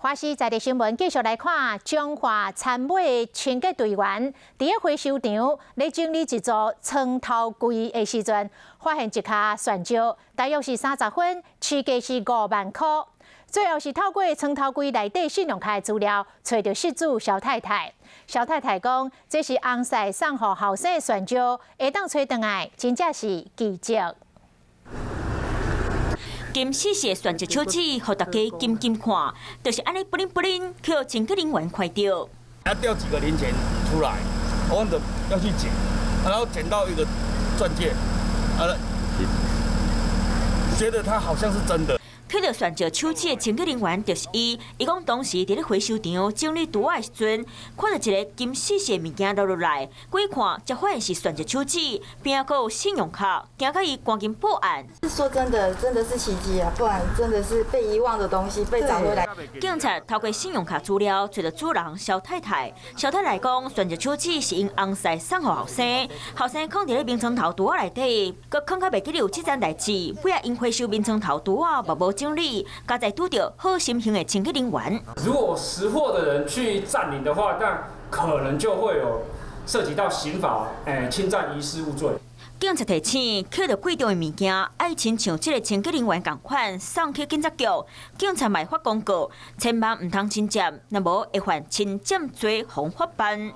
華視在地新聞繼續來看，彰化田尾的清潔隊員佇咧回收場咧整理一組床頭櫃的時陣，發現一跤鑽石，大約是30分，市價是5萬箍。最後是透過床頭櫃內底信用卡的資料，揣著失主蕭太太。蕭太太講，這是翁婿送予後生的鑽石，會當揣轉來，真正是奇蹟。金絲絲的鑽石手指，予大家緊緊看，就是按呢 bling bling，予清潔人員看著。他掉幾個零錢出來，我就要去撿，然後撿到一個鑽戒，啊，覺得它好像是真的。抾著鑽石手指的清潔人員就是伊，伊講當時佇咧回收場整理櫥仔的時陣，看著一個金絲絲的物件落落來，過看才發現是鑽石手指，邊仔閣有信用卡，驚甲伊趕緊報案。說真的，真的是奇蹟啊！不然真的是被遺忘的東西被找回來。警察透過信用卡資料揣著主人蕭太太，蕭太太講，鑽石手指是𪜶翁婿送予後生，後生囥佇咧眠床頭櫥仔內底，閣囥較袂記得有這層代誌，尾仔𪜶回收眠床頭櫥仔嘛無整理，佳哉拄著好心型的清潔人員。如果拾獲的人去佔領的話，那可能就會有涉及到刑法，侵佔遺失物罪。警察提醒，抾著貴重的物件，愛親像這个清潔人員仝款，送去警察局。警察嘛會發公告，千萬毋通侵佔，若無會犯侵佔罪，予法辦。